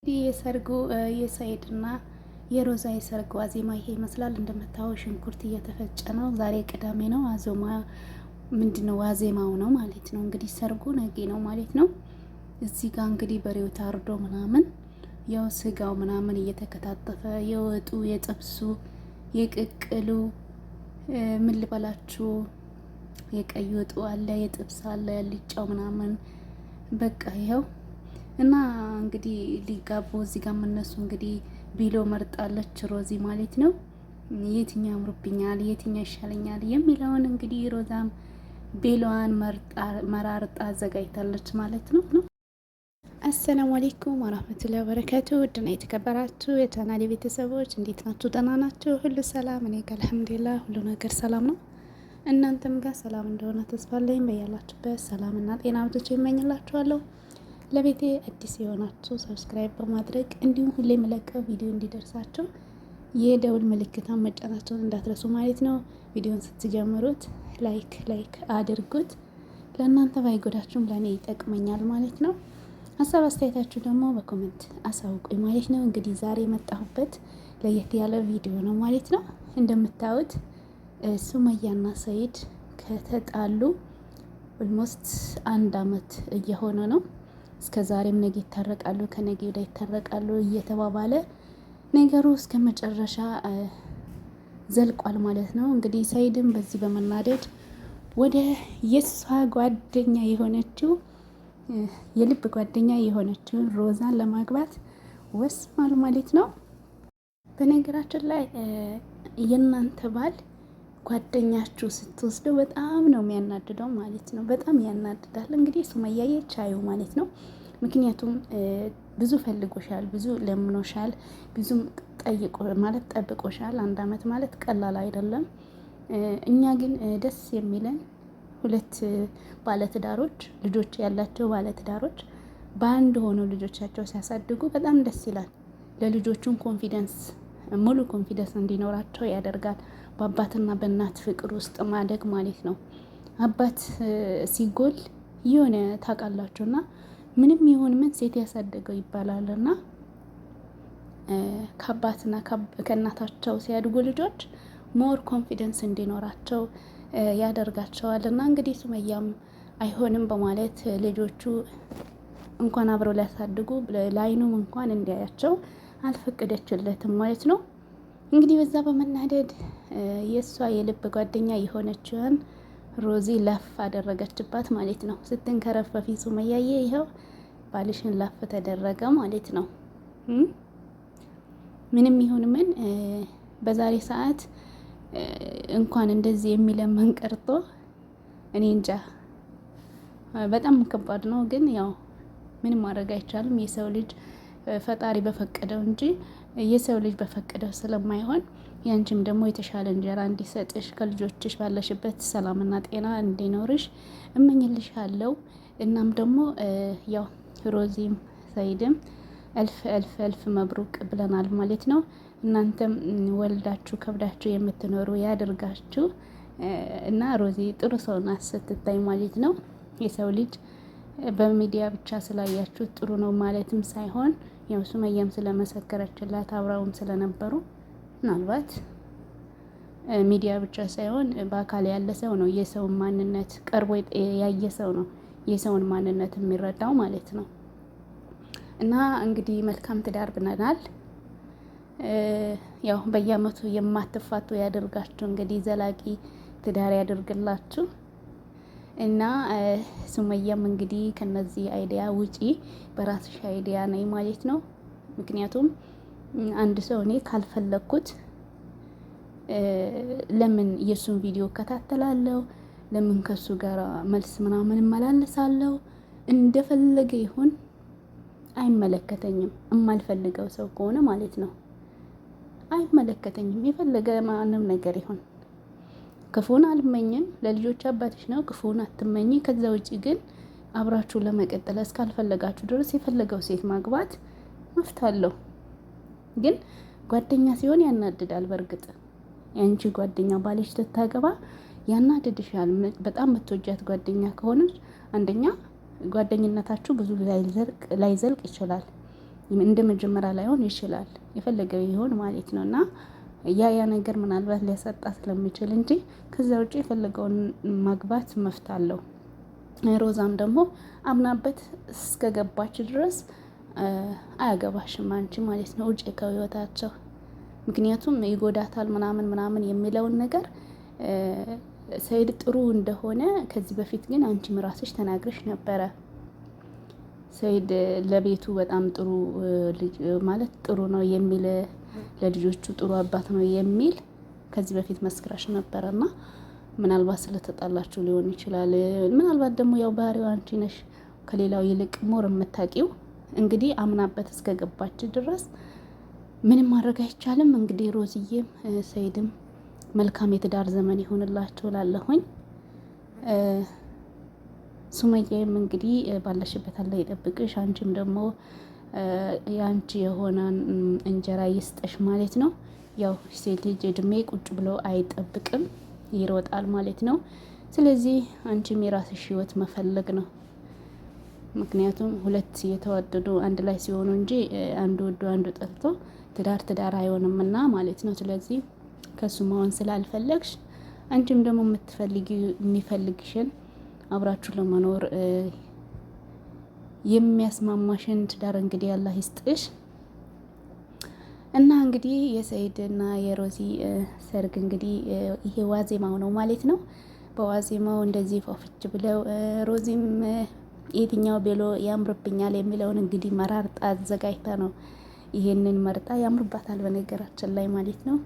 የሰርጉ የሰይድና የሮዛ የሰርግ ዋዜማ ይሄ ይመስላል። እንደምታየው ሽንኩርት እየተፈጨ ነው። ዛሬ ቅዳሜ ነው። አዞማ ምንድነው ዋዜማው ነው ማለት ነው። እንግዲህ ሰርጉ ነገ ነው ማለት ነው። እዚህ ጋር እንግዲህ በሬው ታርዶ ምናምን ያው ስጋው ምናምን እየተከታተፈ የወጡ የጥብሱ የቅቅሉ ምን ልበላችሁ የቀይ ወጡ አለ፣ የጥብስ አለ፣ ያልጫው ምናምን በቃ ይኸው እና እንግዲህ ሊጋቡ እዚህ ጋር እነሱ እንግዲህ ቢሎ መርጣለች ሮዚ ማለት ነው። የትኛው ያምርብኛል፣ የትኛው ይሻለኛል የሚለውን እንግዲህ ሮዛም ቤሎዋን መራርጣ አዘጋጅታለች ማለት ነው። السلام عليكم ورحمة الله وبركاته። ውድና የተከበራችሁ የቻናሌ ቤተሰቦች እንዴት ናችሁ? ደህና ናችሁ? ሁሉ ሰላም? እኔ ጋር الحمد لله ሁሉ ነገር ሰላም ነው። እናንተም ጋር ሰላም እንደሆነ ተስፋ አለኝ። በያላችሁበት ሰላምና ጤና አብዝቼ እመኝላችኋለሁ። ለቤቴ አዲስ የሆናችሁ subscribe በማድረግ እንዲሁም ሁሌ የምለቀው ቪዲዮ እንዲደርሳችሁ የደውል ምልክቷን መጫናቸውን እንዳትረሱ ማለት ነው። ቪዲዮን ስትጀምሩት like like አድርጉት። ለእናንተ ባይጎዳችሁም ለእኔ ይጠቅመኛል ማለት ነው። ሀሳብ አስተያየታችሁ ደግሞ በ comment አሳውቁኝ ማለት ነው። እንግዲህ ዛሬ የመጣሁበት ለየት ያለ ቪዲዮ ነው ማለት ነው። እንደምታዩት ሱመያና ሰይድ ከተጣሉ almost አንድ አመት እየሆነ ነው። እስከ ዛሬም ነገ ይታረቃሉ፣ ከነገ ወዲያ ይታረቃሉ እየተባባለ ነገሩ እስከ መጨረሻ ዘልቋል ማለት ነው። እንግዲህ ሰይድም በዚህ በመናደድ ወደ የሷ ጓደኛ የሆነችው የልብ ጓደኛ የሆነችውን ሮዛን ለማግባት ወስኗል ማለት ነው። በነገራችን ላይ የእናንተ ባል ጓደኛችሁ ስትወስደው በጣም ነው የሚያናድደው ማለት ነው። በጣም ያናድዳል። እንግዲህ ሱመያ ቻዩ ማለት ነው። ምክንያቱም ብዙ ፈልጎሻል፣ ብዙ ለምኖሻል፣ ብዙም ጠይቆ ማለት ጠብቆሻል። አንድ አመት ማለት ቀላል አይደለም። እኛ ግን ደስ የሚለን ሁለት ባለትዳሮች ልጆች ያላቸው ባለትዳሮች በአንድ ሆነው ልጆቻቸው ሲያሳድጉ በጣም ደስ ይላል። ለልጆቹም confidence ሙሉ confidence እንዲኖራቸው ያደርጋል። በአባትና በእናት ፍቅር ውስጥ ማደግ ማለት ነው። አባት ሲጎል የሆነ ታውቃላችሁ እና ምንም ይሁን ምን ሴት ያሳደገው ይባላል እና ከአባትና ከእናታቸው ሲያድጉ ልጆች more confidence እንዲኖራቸው ያደርጋቸዋል። እና እንግዲህ ሱመያም አይሆንም በማለት ልጆቹ እንኳን አብረው ሊያሳድጉ ለአይኑም እንኳን እንዲያያቸው አልፈቀደችለትም ማለት ነው። እንግዲህ በዛ በመናደድ የእሷ የልብ ጓደኛ የሆነችውን ሮዚ ላፍ አደረገችባት ማለት ነው። ስትንከረፈፊ ሱመያዬ ይኸው ባልሽን ላፍ ተደረገ ማለት ነው። ምንም ይሁን ምን በዛሬ ሰዓት እንኳን እንደዚህ የሚለመን ቀርቶ እኔ እንጃ በጣም ከባድ ነው። ግን ያው ምንም ማድረግ አይቻልም። የሰው ልጅ ፈጣሪ በፈቀደው እንጂ የሰው ልጅ በፈቀደው ስለማይሆን ያንቺም ደግሞ የተሻለ እንጀራ እንዲሰጥሽ ከልጆችሽ ባለሽበት ሰላምና ጤና እንዲኖርሽ እመኝልሻለሁ። እናም ደግሞ ያው ሮዚም ሰይድም እልፍ እልፍ እልፍ መብሩቅ ብለናል ማለት ነው። እናንተም ወልዳችሁ ከብዳችሁ የምትኖሩ ያድርጋችሁ። እና ሮዚ ጥሩ ሰው ናት ስትታይ ማለት ነው። የሰው ልጅ በሚዲያ ብቻ ስላያችሁ ጥሩ ነው ማለትም ሳይሆን ያው ሱመያም ስለመሰከረችላት አብራውም ስለነበሩ ምናልባት ሚዲያ ብቻ ሳይሆን በአካል ያለ ሰው ነው የሰውን ማንነት ቀርቦ ያየ ሰው ነው የሰውን ማንነት የሚረዳው ማለት ነው። እና እንግዲህ መልካም ትዳር ብለናል። ያው በየአመቱ የማትፋቱ ያደርጋችሁ፣ እንግዲህ ዘላቂ ትዳር ያደርግላችሁ። እና ሱመያም እንግዲህ ከነዚህ idea ውጪ በራስሽ idea ነኝ ማለት ነው። ምክንያቱም አንድ ሰው እኔ ካልፈለግኩት ለምን የእሱን ቪዲዮ እከታተላለሁ? ለምን ከሱ ጋር መልስ ምናምን እመላለሳለሁ? እንደፈለገ ይሁን አይመለከተኝም። የማልፈልገው ሰው ከሆነ ማለት ነው አይመለከተኝም። የፈለገ ማንም ነገር ይሁን ክፉን አልመኝም። ለልጆች አባትሽ ነው፣ ክፉን አትመኝ። ከዛ ውጭ ግን አብራችሁ ለመቀጠል እስካልፈለጋችሁ ድረስ የፈለገው ሴት ማግባት መፍት አለው። ግን ጓደኛ ሲሆን ያናድዳል። በእርግጥ የአንቺ ጓደኛ ባልሽ ስታገባ ያናድድሻል። በጣም የምትወጃት ጓደኛ ከሆነች አንደኛ ጓደኝነታችሁ ብዙ ላይዘልቅ ይችላል። እንደ መጀመሪያ ላይሆን ይችላል። የፈለገው ይሆን ማለት ነው እና ያ ያ ነገር ምናልባት ሊያሰጣ ስለሚችል እንጂ ከዛ ውጭ የፈለገውን ማግባት መፍት አለው። ሮዛም ደግሞ አምናበት እስከገባች ድረስ አያገባሽም አንቺ ማለት ነው። ውጭ ከህይወታቸው ምክንያቱም ይጎዳታል ምናምን ምናምን የሚለውን ነገር ሰይድ ጥሩ እንደሆነ ከዚህ በፊት ግን አንቺም ራስሽ ተናግረሽ ነበረ። ሰይድ ለቤቱ በጣም ጥሩ ልጅ ማለት ጥሩ ነው የሚል ለልጆቹ ጥሩ አባት ነው የሚል ከዚህ በፊት መስክራሽ ነበረና ምናልባት ስለተጣላችሁ ሊሆን ይችላል። ምናልባት ደግሞ ያው ባህሪው አንቺ ነሽ ከሌላው ይልቅ more የምታውቂው። እንግዲህ አምናበት እስከገባች ድረስ ምንም ማድረግ አይቻልም። እንግዲህ ሮዝዬም ሰይድም መልካም የትዳር ዘመን ይሆንላችሁ ላለሁኝ ሱመያም እንግዲህ ባለሽበት አላህ ይጠብቅሽ። አንቺም ደግሞ የአንቺ የሆነ እንጀራ ይስጠሽ ማለት ነው። ያው ሴት ልጅ እድሜ ቁጭ ብሎ አይጠብቅም ይሮጣል ማለት ነው። ስለዚህ አንቺም የራስሽ ህይወት መፈለግ ነው። ምክንያቱም ሁለት የተዋደዱ አንድ ላይ ሲሆኑ እንጂ አንዱ ወዶ አንዱ ጠልቶ ትዳር ትዳር አይሆንምና ማለት ነው። ስለዚህ ከሱ መሆን ስላልፈለግሽ አንቺም ደግሞ የምትፈልጊ የሚፈልግሽን አብራችሁ ለመኖር የሚያስማማሽን ትዳር እንግዲህ አላህ ይስጥሽ። እና እንግዲህ የሰይድ እና የሮዚ ሰርግ እንግዲህ ይሄ ዋዜማው ነው ማለት ነው። በዋዜማው እንደዚህ ፎፍች ብለው ሮዚም የትኛው ቤሎ ያምርብኛል የሚለውን እንግዲህ መራርጣ አዘጋጅታ ነው ይሄንን መርጣ ያምርባታል፣ በነገራችን ላይ ማለት ነው።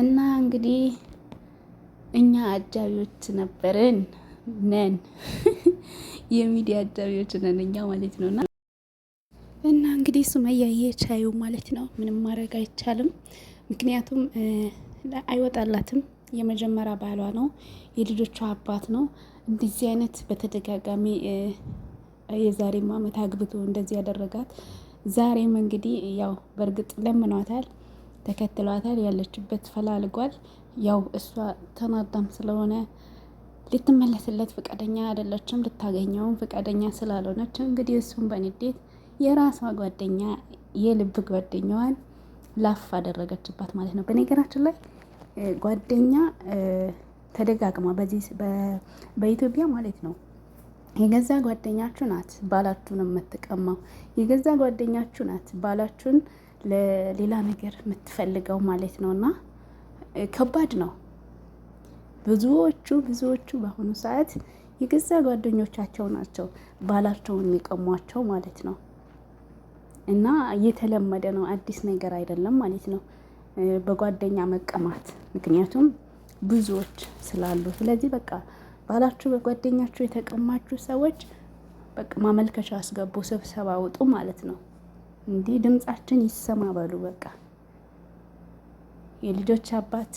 እና እንግዲህ እኛ አጃቢዎች ነበርን ነን የሚዲያ አጃቢዎች ነን እኛ ማለት ነው። እና እንግዲህ ሱመያ የቻዩ ማለት ነው። ምንም ማድረግ አይቻልም። ምክንያቱም አይወጣላትም። የመጀመሪያ ባሏ ነው፣ የልጆቿ አባት ነው። እንደዚህ አይነት በተደጋጋሚ የዛሬም አመት አግብቶ እንደዚህ ያደረጋት ዛሬም እንግዲህ ያው በእርግጥ ለምኗታል፣ ተከትሏታል፣ ያለችበት ፈላልጓል። ያው እሷ ተናዳም ስለሆነ ልትመለስለት ፈቃደኛ አይደለችም፣ ልታገኘውም ፈቃደኛ ስላልሆነች እንግዲህ እሱም በንዴት የራሷ ጓደኛ የልብ ጓደኛዋን ላፍ አደረገችባት ማለት ነው። በነገራችን ላይ ጓደኛ ተደጋግማ በዚህ በኢትዮጵያ ማለት ነው የገዛ ጓደኛችሁ ናት ባላችሁን የምትቀማው፣ የገዛ ጓደኛችሁ ናት ባላችሁን ለሌላ ነገር የምትፈልገው ማለት ነው። እና ከባድ ነው። ብዙዎቹ ብዙዎቹ በአሁኑ ሰዓት የገዛ ጓደኞቻቸው ናቸው ባላቸውን የሚቀሟቸው ማለት ነው። እና እየተለመደ ነው፣ አዲስ ነገር አይደለም ማለት ነው በጓደኛ መቀማት። ምክንያቱም ብዙዎች ስላሉ። ስለዚህ በቃ ባላችሁ በጓደኛችሁ የተቀማችሁ ሰዎች በቃ ማመልከቻ አስገቡ፣ ስብሰባ ውጡ ማለት ነው። እንዲህ ድምጻችን ይሰማ በሉ። በቃ የልጆች አባት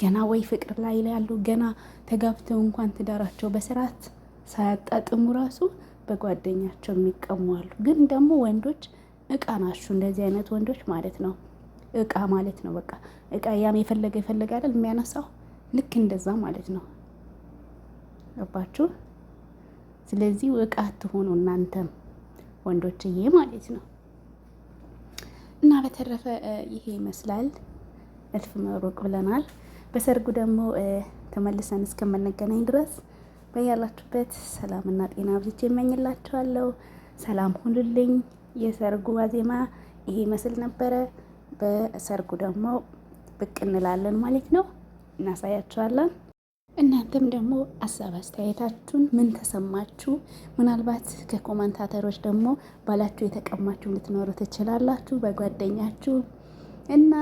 ገና ወይ ፍቅር ላይ ያሉ ገና ተጋብተው እንኳን ትዳራቸው በስርዓት ሳያጣጥሙ ራሱ በጓደኛቸው የሚቀሙ አሉ። ግን ደግሞ ወንዶች እቃ ናችሁ፣ እንደዚህ አይነት ወንዶች ማለት ነው። እቃ ማለት ነው። በቃ እቃ ያም የፈለገ የፈለገ አይደል የሚያነሳው ልክ እንደዛ ማለት ነው። ገባችሁ? ስለዚህ እቃ አትሆኑ እናንተም ወንዶችዬ ማለት ነው። እና በተረፈ ይሄ ይመስላል። እልፍ መብሩቅ ብለናል። በሰርጉ ደግሞ ተመልሰን እስከምንገናኝ ድረስ በያላችሁበት ሰላምና ጤና አብዝቼ እመኝላችኋለሁ። ሰላም ሁኑልኝ። የሰርጉ ዋዜማ ይሄ ይመስል ነበረ። በሰርጉ ደግሞ ብቅ እንላለን ማለት ነው፣ እናሳያችኋለን። እናንተም ደግሞ ሀሳብ አስተያየታችሁን ምን ተሰማችሁ? ምናልባት ከ commentator ኦች ደግሞ ባላችሁ የተቀማችሁ ልትኖሩ ትችላላችሁ በጓደኛችሁ እና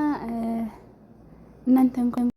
እናንተ እንኳን